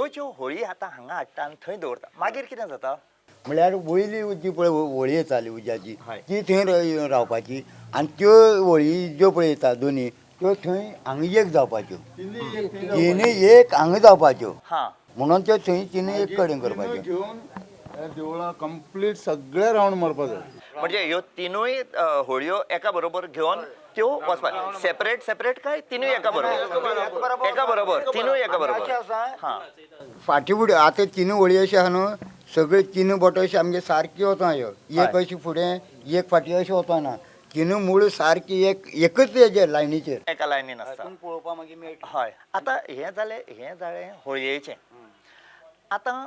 ह्यो ज्यो होळी आतां हांगा हाडटा आनी थंय दवरता, मागीर कितें जाता म्हळ्यार वयली जी पळय होळी येताली उज्याची हय. ती थंय रावपाची आनी त्यो होळी ज्यो पळय येता दोनी त्यो थंय हांगा एक जावपाच्यो, तिनूय एक हांगा जावपाच्यो, हां म्हणून त्यो थंय तिनूय एक कडेन करपाच्यो. घेवन देवळां कंप्लीट सगळे रावंड मारपा जाय. म्हणजे ह्यो तिनूय होळयो एका बरोबर घेवन त्यो वचपाक, सेपरेट सेपरेट काय तिनूय एका बरोबर? एका बरोबर, तिनूय एका बरोबर. हां फाटी फुडें आतां तिनूय होळी अशी आहा न्हू, सगळे तिनूय बोटां अशी आमगे सारकी वचों ह्यो, एक अशी फुडें एक फाटी अशी वचना, तिनूय मूळ सारकी एक एकच हेजेर लायनीचेर एका लायनीन आसता. पळोवपा मागीर मेळटा. हय. आतां हें जालें, हें जालें होळयेचें. आतां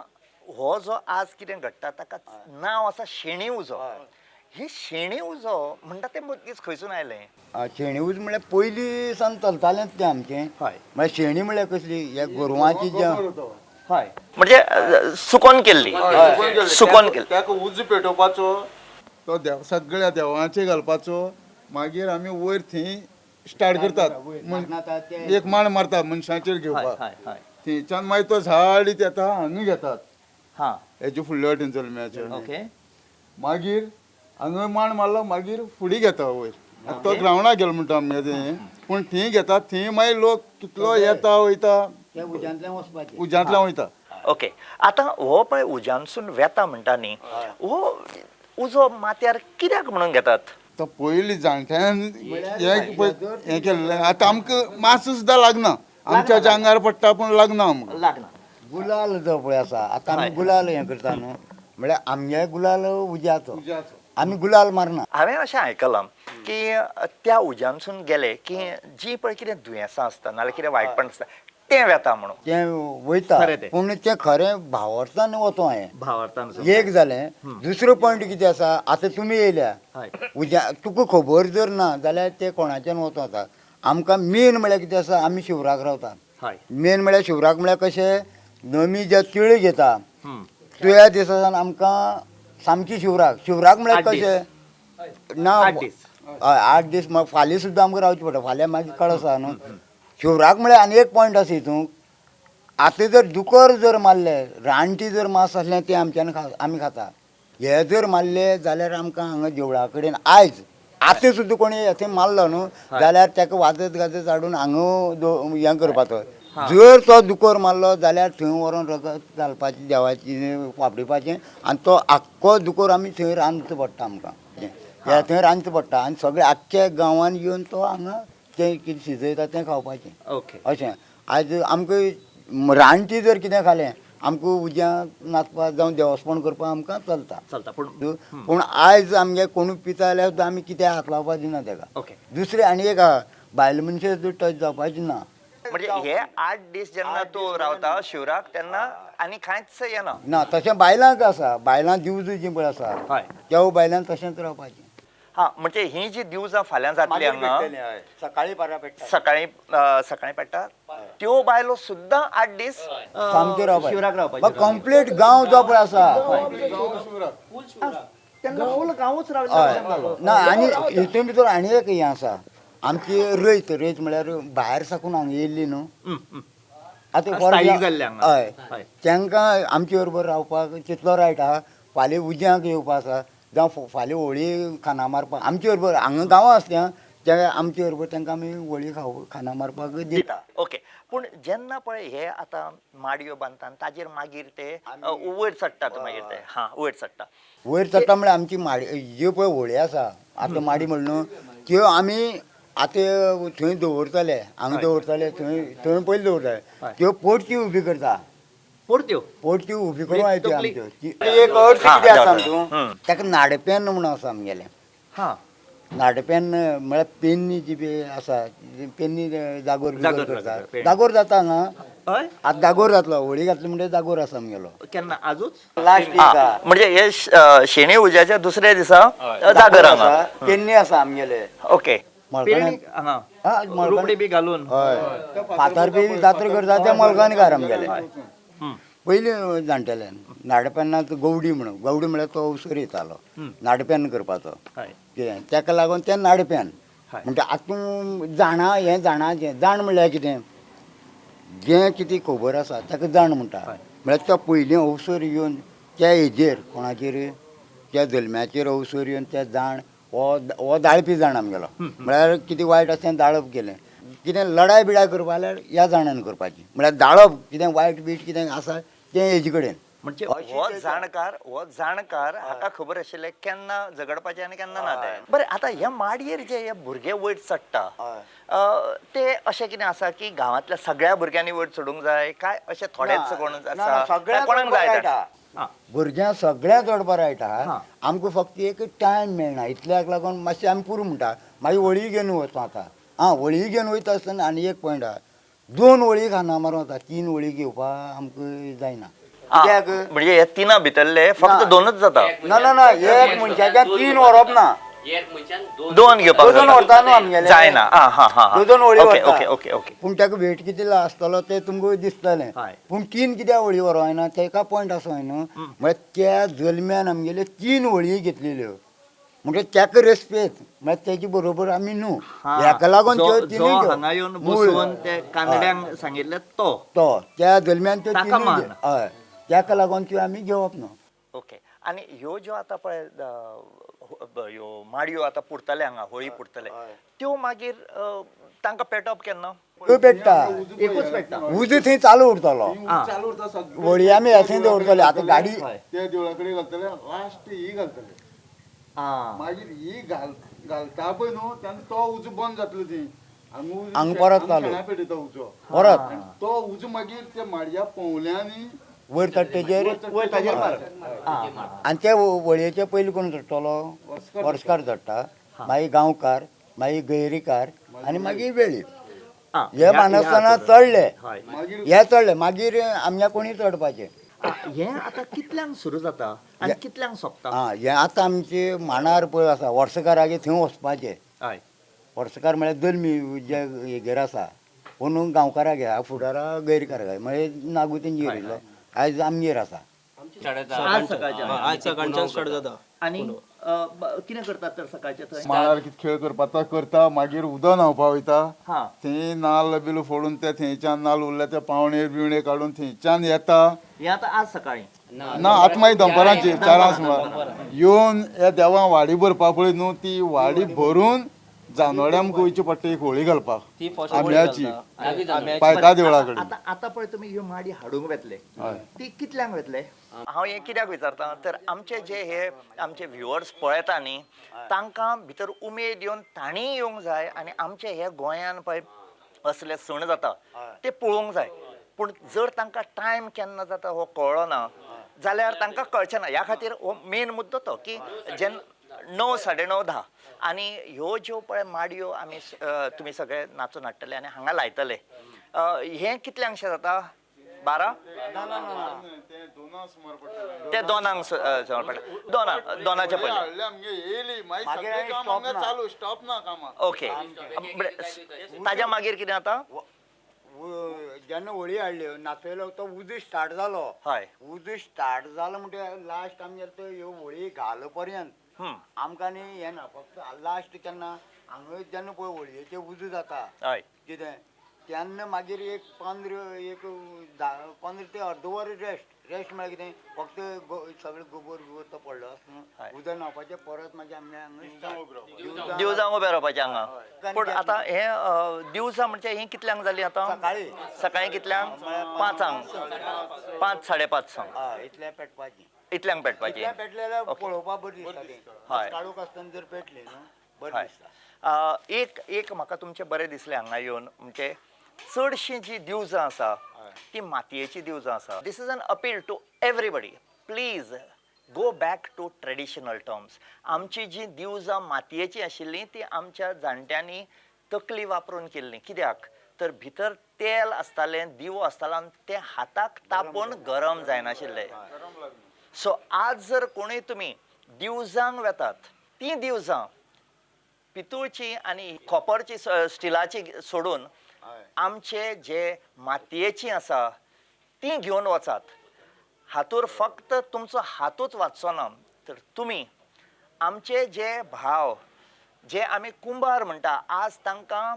हो जो आज कितें घडटा ताका नांव आसा शेणी उजो. ही शेणी उजो म्हणटा तें मदींच खंयसून आयलें? शेणी उजो म्हळ्यार पयलीं सावन चलतालेंच तें आमचें. हय. म्हळ्यार शेणी म्हळ्यार कसली, ह्या गोरवांची जे हय, म्हणजे सुकोन केल्ली, सुकोन केल्ली. ताका उजो पेटोवपाचो, तो देव सगळ्या देवांचेर घालपाचो. मागीर आमी वयर थंय स्टार्ट करतात, एक माण मारता मनशाचेर घेवपाक, थंयच्यान मागीर तो झाड येता हांगा घेतात हेजे फुडले वाटेन चलम्याचे. ओके. मागीर हांगा माण मारलो, मागीर फुडें घेता वयर, तो ग्रावंडाक गेलो म्हणटा आमगे तें, पूण थंय घेता, थंय मागीर लोक कितलो येता वयता, उज्यांतल्यान वयता. ओके. आतां हो पळय उज्यानसून वेता म्हणटा न्ही, हो उजो माथ्यार कित्याक म्हणून घेतात? तो पयलीं जाणट्यान हें केल्लें, आतां आमकां मातसो सुद्दां लागना, आमच्या आंगार पडटा पूण लागना आमकां. लागना. गुलाल जो पळय आसा, आतां आमी गुलाल हें करता न्हू, म्हळ्यार आमगे गुलाल उज्याचो, आमी गुलाल मारना. हांवें अशें आयकलां की त्या उज्यानसून गेले की जी पळय कितें दुयेंसां आसता नाल्यार कितें वायटपण आसता तें वेता म्हणून. तें वयता, पूण तें खरें भावार्थान वचो हें भावार्थान एक जालें. दुसरो पॉयंट कितें आसा, आतां तुमी येयल्या उज्या, तुका खबर जर ना जाल्यार तें कोणाच्यान वचो आतां. आमकां मेन म्हळ्यार कितें आसा, आमी शिवराक रावता. मेन म्हळ्यार शिवराक म्हळ्यार कशें, नमी ज्या तिळी घेता त्या दिसा सावन आमकां सामकी शिवराक. शिवराक म्हळ्यार कशें ना, हय 8 दीस, फाल्यां सुद्दां आमकां रावचें पडटा, फाल्यां मागीर कळस आसा न्हू. शिवराक म्हळ्यार आनी एक पॉयंट आसा हितूंक, आतां जर दुकर जर मारले, रानटी जर मांस आसलें तें आमच्यान आमी खाता. हे जर मारले जाल्यार आमकां हांगा देवळा कडेन आयज आतां सुद्दां कोणी थंय मारलो न्हू जाल्यार ताका वाजत गाजत हाडून हांगा हें करपाचो. जर तो दुकर मारलो जाल्यार थंय व्हरोन रगत घालपाचें देवाचें वापडिपाचें, आनी तो आख्खो दुकर आमी थंय रांदचो पडटा आमकां, हे थंय रांदचो पडटा आनी सगळे आख्ख्या गांवान येवन तो हांगा तें कितें शिजयता तें खावपाचें. ओके. अशें आयज आमकां रानटी जर कितें खालें आमकां उज्यांत नाचपाक जावं देवस्पण करपाक आमकां चलता चलता. पूण आयज आमगे कोणूय पिता जाल्यार सुद्दां आमी कितें हात लावपाक दिना तेका. ओके. दुसरें आनी एक आहा, बायल मनशे सुद्दां टच जावपाची ना. म्हणजे हे 8 दीस जेन्ना तूं रावता शिवराक तेन्ना आनी कांयच येना ना. तशें बायलांक आसा, बायलां दिवजां जीं पळय आसा त्या बायलांक तशेंच रावपाचें. हा, म्हणजे ही जी दिवजां फाल्यां जातली हांगा सकाळी बारा पेट्टा, सकाळी सकाळी पेट्टा, त्यो बायलो सुद्दां 8 दीस सामक्यो रावपाचें. कंप्लीट गांव जो पळय आसा तेन्ना फूल गांवूच रावलो ना. आनी हितून भितर आनी एक हें आसा, आमची रयत, रयत म्हळ्यार भायर साकून हांगा येयल्ली न्हू आतां, हय, तांकां आमचे बरोबर रावपाक तितलो रायट आहा. फाल्यां उज्यांक येवपा आसा जावं फाल्यां होळी खाना मारपाक आमचे बरोबर हांगा गांवां आसल्या ते आमचे बरोबर तांकां आमी होळी खाना मारपाक दिता. ओके. पूण जेन्ना पळय हे आतां माडयो बांदता ताजेर मागीर ते वयर चडटात, मागीर ते हां वयर चडटा, वयर चडटा म्हळ्यार आमची माडी ज्यो पळय होळी आसा आतां माडी म्हणून न्हू त्यो आमी आतां थंय दवरतले, हांगा दवरतले, थंय थंय पयलीं दवरतले, त्यो पोटची उबी करता, पोरत्यो पोरत्यो उबी करून आयत्यो आमच्यो. एक अर्थ कितें आसा आमचो, ताका नाडपेन्न म्हणून आसा आमगेलें. नाडपेन्न म्हळ्यार पेन्नी जी बी आसा, पेन्नी जागोर बिगोर करता, जागोर जाता हांगा आतां जागोर जातलो, होळी घातली म्हणटकीर जागोर आसा आमगेलो. केन्ना? आजूच लास्ट म्हणजे हे शेणी उज्याच्या दुसऱ्या दिसा जागर आसा, पेन्नी आसा आमगेले. ओके. रुपडी बी घालून, हय, फातर बी जात्रा करता ते मलकांकार आमगेले पयलीं जाणटेले. नाडपेन्नाक गवडी म्हणून, गवडी म्हळ्यार तो अवसर येतालो नाडपेन्न करपाचो, कितें ताका लागून तें नाडपेन म्हणटा. आतां तूं जाणा, हें जाणाचें जाण म्हणल्यार कितें, जें कितें खबर आसा ताका जाण म्हणटा. म्हळ्यार तो पयलीं अवसर येवन त्या हेजेर कोणाचेर त्या जल्म्याचेर अवसर येवन त्या जाण हो दाळपी जाण आमगेलो. म्हळ्यार कितें वायट आसा तें दाळप केलें, कितें लडाय बिडाय करपा जाल्यार ह्या जाणान करपाची. म्हळ्यार दाळप कितें वायट बीट कितें आसा तें हेजे कडेन. म्हणजे हो जाणकार हाका खबर आशिल्लें केन्ना झगडपाचें आनी केन्ना ना तें. बरें, आतां ह्या माडयेर जे हे भुरगे वयर चडटा ते अशें कितें आसा की गांवांतल्या सगळ्या भुरग्यांनी वयर चडूंक जाय काय अशें थोडेच कोण आसा कोणाक जाय? भुरग्यांक सगळ्यांक चडपा रायट आहा. आमकां फक्त एक टायम मेळना इतल्याक लागून मातशें आमी पुरो म्हणटा. मागीर वळी घेवन वचो आतां. आं, वळी घेवन वयता आसतना आनी एक पॉयंट आहा, 2 वळी खांदा मारून वता, 3 वळी घेवपाक आमकां जायना. म्हणजे हे 3 भितरले फक्त 2च जाता? ना ना ना, एक मनशाच्या 3 व्हरप ना, 2 घेवपाक 2 व्हरता न्हू आमगेले, जायना. 2 वळी. Okay okay okay. पूण ताका वेट कितें आसतलो तें तुमकां दिसतलें. पूण 3 कित्याक वळी व्हरोंक जायना तेका पॉयंट आसा न्हू. म्हळ्यार त्या जल्म्यान आमगेले 3 वळी घेतलेल्यो, म्हणजे ताका रेस्पेद म्हळ्यार तेजे बरोबर आमी न्हू, हेका लागून त्यो तिनूय हांगा येवन बसून ते कानड्यांक सांगिल्लें तो तो त्या जल्म्यान त्यो तिनूय, हय, ताका लागून त्यो आमी घेवप न्हू. ओके. आनी ह्यो ज्यो आतां पळय ह्यो माडयो आतां पुरतले हांगा, होळी पुरतले, त्यो मागीर तांकां पेटप केन्ना? त्यो पेट्टा, एकूच पेट्टा, उजो थंय चालू उरतलो, होळी आमी थंय दवरतले. आतां गाडी त्या देवळा कडेन घालतले, लास्ट ही घालतले, मागीर ही घालता पळय न्हू तेन्ना तो उजो बंद जातलो, ती हांगा परत चालू पेटयता उजो परत, तो उजो मागीर त्या माडया पोंवल्यांनी वयर चडटेचेर आनी ते वळयेचे पयलीं कोण चडटलो? वर्सकार चडटा, मागीर गांवकार, मागीर गैरीकार आनी मागीर वेळीप. हे मानसतना चडले, हे चडले मागीर आमच्या कोणी चडपाचें. हें आतां कितल्यांक सुरू जाता आनी कितल्यांक सोंपता? आं, हें आतां आमचे मांडार पळय आसा वर्सकारागेर थंय वचपाचें. वर्सकार म्हळ्यार जल्मी जे हेगेर आसा, अंदू गांवकारागेर, फुडारा गैरकारागेर, म्हळ्यार नागू तेंगेर येयलो, आयज आमगेर आसा. आज सकाळच्यान स्टार्ट जाता. आनी कितें करतात तर सकाळचे थंय? मांडार कितें खेळ करपाचो करता, मागीर उदक न्हांवपा वयता, थंय नाल्ल बिल फोडून ते थंयच्यान नाल्ल उरले ते पावणे बिवणे काडून थंयच्यान येता. हें आतां आज सकाळीं ना, आतां मागीर दनपारांचेर 4 सुमार येवन ह्या देवां वाडी भरपा पळय न्हू, ती वाडी भरून जानोड्या आमकां वयचें पडटा एक होळी घालपाक, आंब्याची पायता देवळा कडेन. आतां आतां पळय तुमी ह्यो माडी हाडूंक वेतले, ती कितल्यांक वेतले? हांव हें कित्याक विचारता तर आमचे जे हे आमचे व्युअर्स पळयता न्ही, तांकां भितर उमेद येवन तांणी येवंक जाय आनी आमचे हे गोंयान पळय असले सण जाता ते पळोवंक जाय. पूण जर तांकां टायम केन्ना जाता हो कळ्ळो ना जाल्यार तांकां कळचें ना. ह्या खातीर हो मेन मुद्दो तो की जेन्ना 9, 9:30, 10 आनी ह्यो ज्यो पळय माडयो आमी तुमी सगळे नाचून हाडटले आनी हांगा लायतले, हें कितल्यांकशें जाता? 12? ते 2 सुमार पडटा, 2च्या पयलीं. ओके, ताज्या मागीर कितें जाता? जेन्ना होळी हाडल्यो नाचयलो तो उजो स्टार्ट जालो. हय, उजो स्टार्ट जालो म्हणटकीर लास्ट आमगेर तो ह्यो होळी घाल पर्यंत आमकां न्ही हें ना, फक्त लास्ट केन्ना हांगा जेन्ना पळय होळयेचें उजो जाता कितें तेन्ना मागीर एक 15 ते अर्द वर रेस्ट. रेस्ट म्हळ्यार कितें, फक्त सगळें गोबोर बिबोर तो पडलो आसता उदक न्हांवपाचें, परत मागीर आमगे हांगा दिवजां उबें रावपाचें हांगा. पूण आतां हें दिवजां म्हणजे हीं कितल्यांक जालीं आतां? सकाळीं. सकाळीं कितल्यांक? 5, 5, 5:30. हय, इतल्या पेटपाचीं. इतल्यांक पेटपाचीं. पेटलें पळोवपाक बरें दिसता तें, काळोख आसतना जर पेटलें न्हू बरें दिसता. एक एक म्हाका तुमचें बरें दिसलें हांगा येवन, म्हणजे चडशीं जीं दिवजां आसा ती मातयेची दिवजां आसा. This is an appeal to everybody, please go back to traditional terms. आमची जी दिवजां मातयेची आशिल्लीं ती आमच्या जाणट्यांनी तकली वापरून केल्ली. कित्याक तर भितर तेल आसतालें, दिवो आसतालो आनी तें हाताक तापोवन गरम जायनाशिल्लें. सो आज जर कोणूय तुमी दिवजांक वेतात, तीं दिवजां पितूळची आनी कॉपरची स्टिलाची सोडून आमचे जे मातयेची आसा ती घेवन वचात. हातूर फक्त तुमचो हातूच वाचचो ना, तर तुमी आमचे जे भाव जे आमी कुंभार म्हणटा, आज तांकां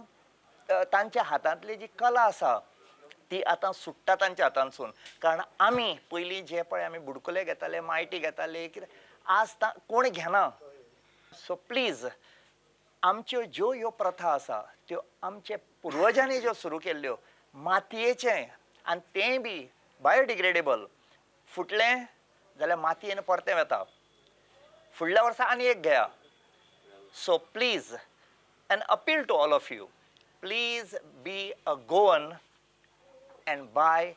तांच्या हातांतली जी कला आसा ती आतां सुट्टा तांच्या हातांसून. कारण आमी पयलीं जे पळय आमी बुडकुले घेताले, मायटी घेताले, कितें आज कोण घेना. सो प्लीज आमच्यो ज्यो ह्यो प्रथा आसा त्यो आमचे पुर्वजांनी ज्यो सुरू केल्ल्यो मातयेचें, आनी तें बी बायोडिग्रेडेबल, फुटलें जाल्यार मातयेन परतें वता, फुडल्या वर्सा आनी एक घेया. So please, an appeal to all of you, please be a Goan and buy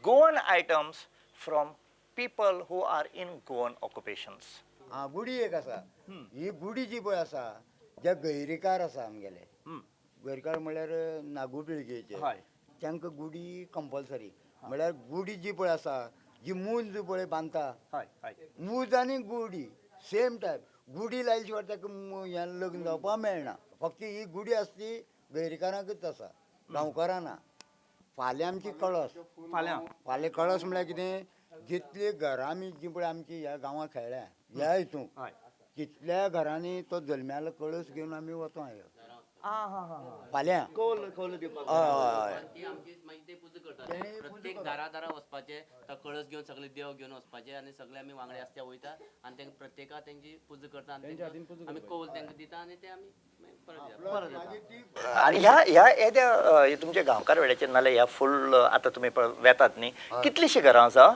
Goan items from people who are in Goan occupations. आं, गुडी एक आसा. ही गुडी जी पळय आसा, जे गैरीकार आसा आमगेले, गैरकार म्हळ्यार नागू पिळगेचे, तांकां गुडी कंपल्सरी. म्हळ्यार गुडी जी पळय आसा, जी मूज जी पळय बांदता, मूज आनी गुडी सेम टायप. गुडी लायले शिवाय ताका हें लग्न जावपाक मेळना. फक्त ही गुडी आसा ती गैरकारांकच आसा, गांवकारांना. फाल्यां आमची कळस, फाल्यां कळस म्हळ्यार कितें, जितली घरां आमी जी पळय आमची ह्या गांवांत खेळ्ळ्या ह्या हितून, तितल्या घरांनी तो जल्म्यालो कळस घेवन आमी वतो हांगा फाल्यां. हय हय, ती आमची मागीर ते पुजा करतात, प्रत्येक दारा दारा वचपाचे, तो कळस घेवन सगळे देव घेवन वचपाचे आनी सगळे आमी वांगडे आसता वयता आनी तांकां प्रत्येका तेंची पुजा करता आनी आमी कौल तांकां दिता आनी ते आमी परत येता. आनी ह्या ह्या येद्या तुमच्या गांवकार वेळाचेर नाल्यार ह्या फुल आतां तुमी वेतात न्ही, कितलीशीं घरां आसा?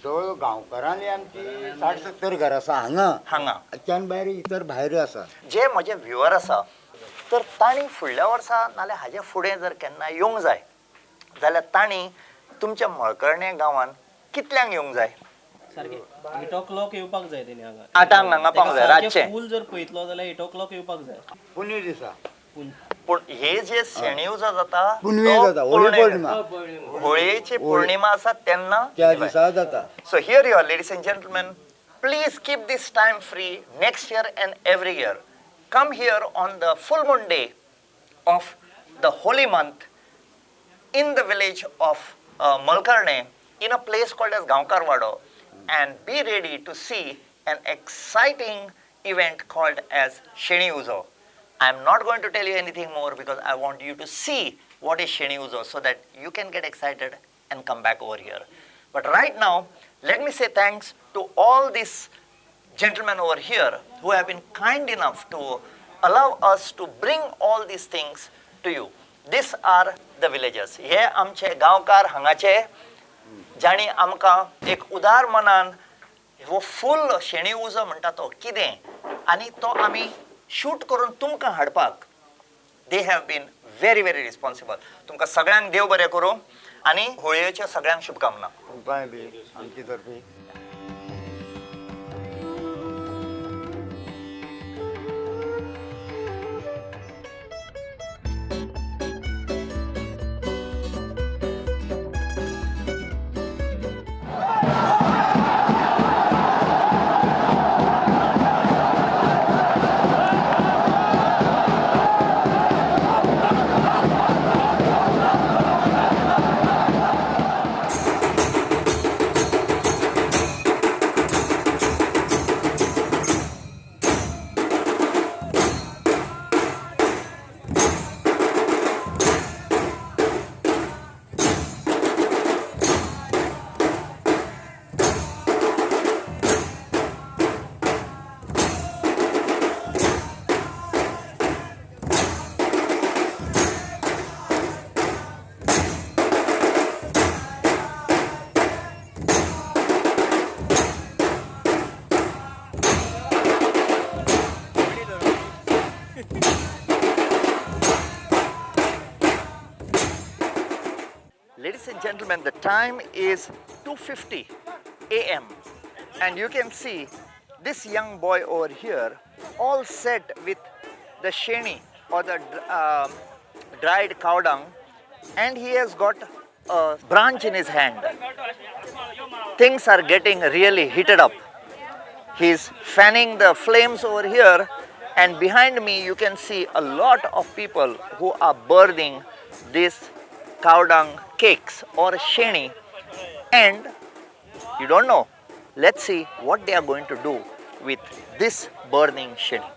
जवळ गांवकारांनी आमची 60-70 घरां आसा हांगा, हांगा त्यान भायर इतर भायर आसा. जे म्हजे व्ह्युअर आसा तर तांणी फुडल्या वर्सा नाल्यार हाजे फुडें जर केन्ना येवंक जाय जाल्यार तांणी तुमच्या मळकर्णे गांवान कितल्यांक येवंक जाय? सारकें 8 o'clock येवपाक जाय तेणी हांगा. 8 हांगा पावंक जाय रातचें. फूल जर पळयतलो जाल्यार 8 o'clock येवपाक जाय पुनवे दिसा. पूण हे जे शेणी उजो जाता पुनवे जाता, होळी पौर्णिमा, होळयेची पौर्णिमा आसा तेन्ना त्या दिसा जाता. So here you are ladies and gentlemen, please keep this time free next year and every year. Come here on the full moon day of the holy month in the village of Malkarne in a place called as Gaonkarwado and be ready to see an exciting event called as Sheni Uzo. I am not going to tell you anything more because I want you to see what is Sheni Uzo so that you can get excited and come back over here. But right now, let me say thanks to all these gentlemen over here who have been kind enough to allow us to bring all these things to you. These are the villagers. हे आमचे गांवकार हांगाचे, जाणी आमकां एक उदार मनान हो फुल शेणी उजो म्हणटा तो कितें आनी तो आमी शूट करून तुमकां हाडपाक they have been very very responsible. तुमकां सगळ्यांक देव बरें करूं आनी होळयेच्यो सगळ्यांक शुभकामना. तुमकांय बी आमचे तर्फे. Ladies and gentlemen, the time is 2:50 a.m. and you can see this young boy over here all set with the sheni or the dried cow dung, and he has got a branch in his hand. Things are getting really heated up. He's fanning the flames over here, and behind me you can see a lot of people who are burning this cow dung cakes or sheni, and you don't know. Let's see what they are going to do with this burning sheni.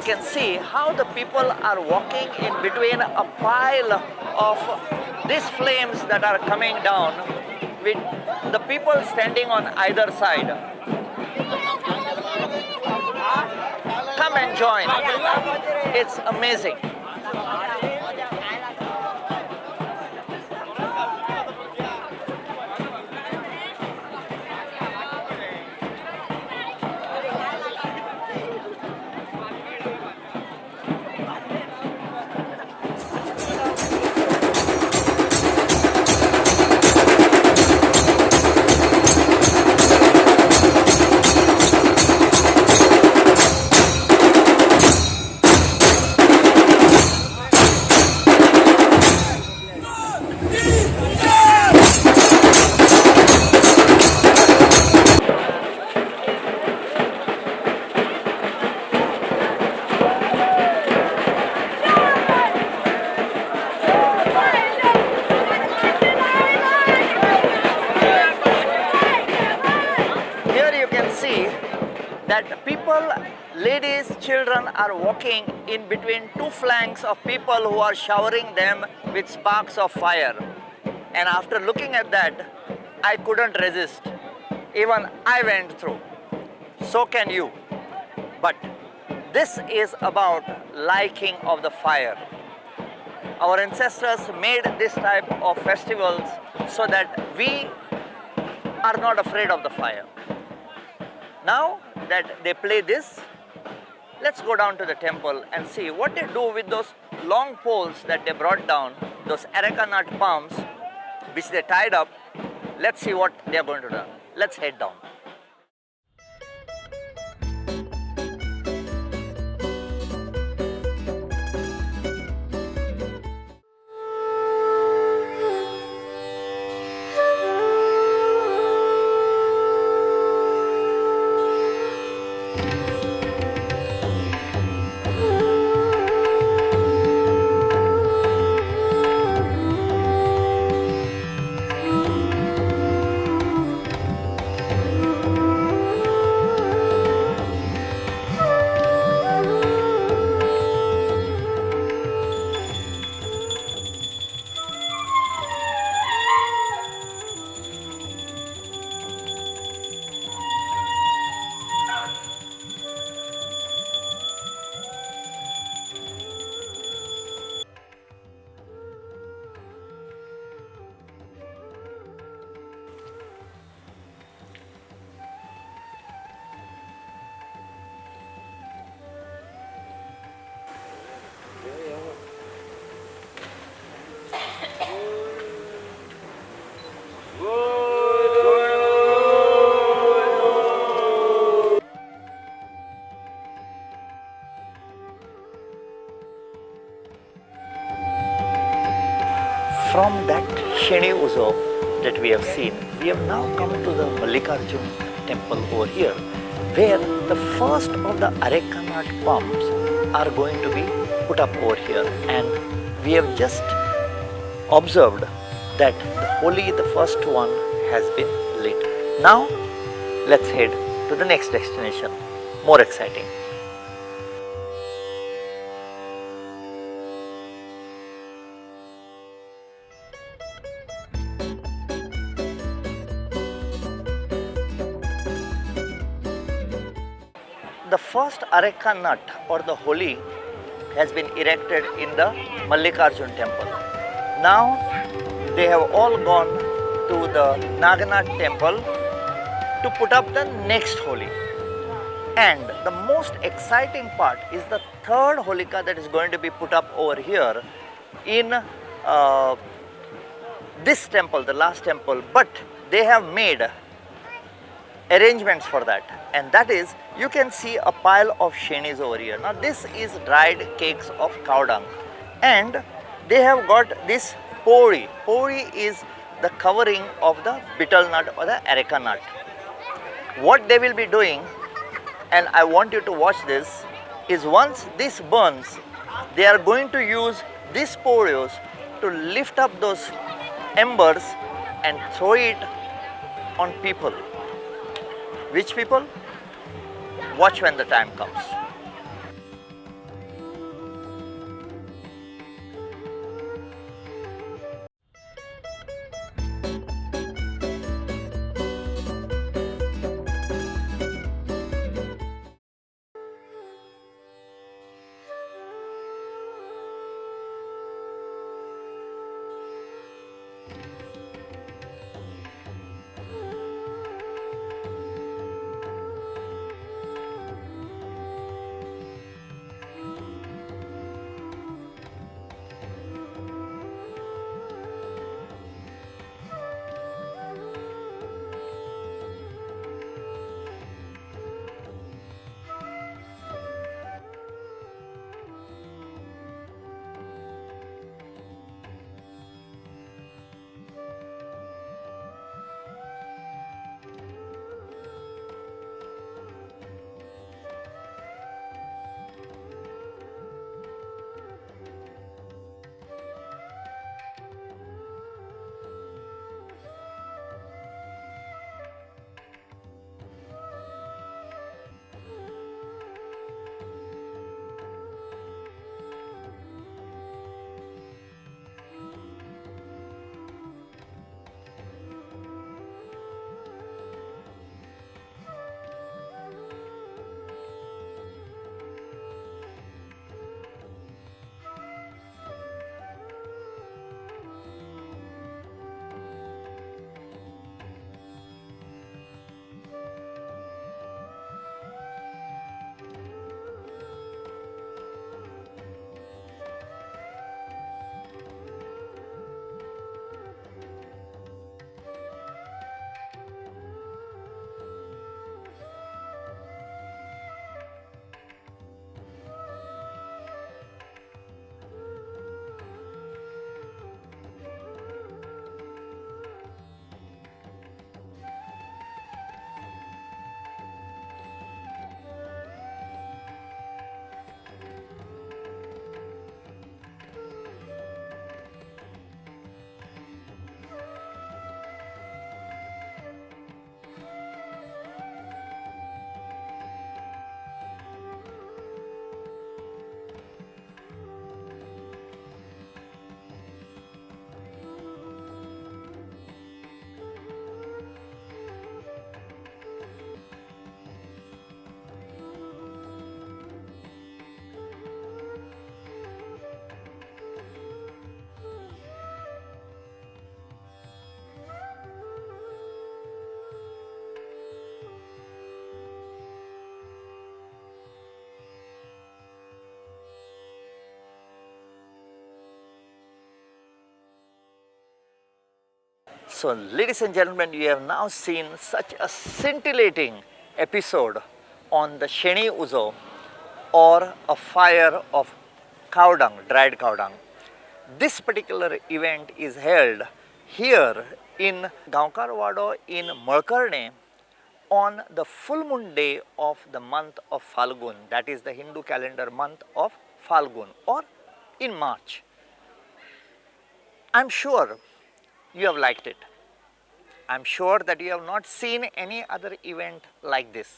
you can see how the people are walking in between a pile of these flames that are coming down, with the people standing on either side. Come and join. It's amazing. That people, ladies, children are walking in between two flanks of people who are showering them with sparks of fire. And after looking at that, I couldn't resist. Even I went through. So can you. But this is about liking of the fire. Our ancestors made this type of festivals so that we are not afraid of the fire. Now that they play this, let's go down to the temple and see what they do with those long poles that they brought down, those areca nut palms which they tied up. Let's see what they are going to do. Let's head down. From that Sheni Uzo that we have seen, we have now come to the Mallikarjun temple over here, where the first of the areca nut palms are going to be put up over here. And we have just observed that the holi, the first one, has been lit. Now let's head to the next destination, more exciting. The first areca nut or the holi has been erected in the Mallikarjun temple. Now they have all gone to the Naganath temple to put up the next holi. And the most exciting part is the third holika that is going to be put up over here in this temple, the last temple, but they have made arrangements for that, and that is, you can see a pile of shenis over here. Now this is dried cakes of cow dung, and they have got this pori. Pori is the covering of the betel nut or the areca nut. What they will be doing, and I want you to watch this, is once this burns, they are going to use these porios to lift up those embers and throw it on people. Which people? Watch when the time comes. So ladies and gentlemen, you have now seen such a scintillating episode on the Sheni Uzo or a fire of cow dung, dried cow dung. This particular event is held here in Gaonkarwado in Malkarne on the full moon day of the month of Falgun, that is the Hindu calendar month of Falgun, or in March. I'm sure you have liked it. I'm sure that you have not seen any other event like this.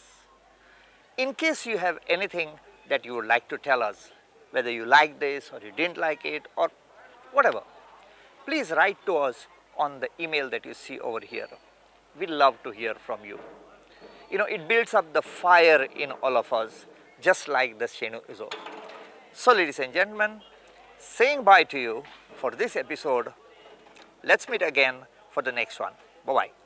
In case you have anything that you would like to tell us, whether you like this or you didn't like it or whatever, please write to us on the email that you see over here. We love to hear from you. You know, it builds up the fire in all of us, just like the Shenu Uzo. So ladies and gentlemen, saying bye to you for this episode. Let's meet again for the next one. Bye-bye.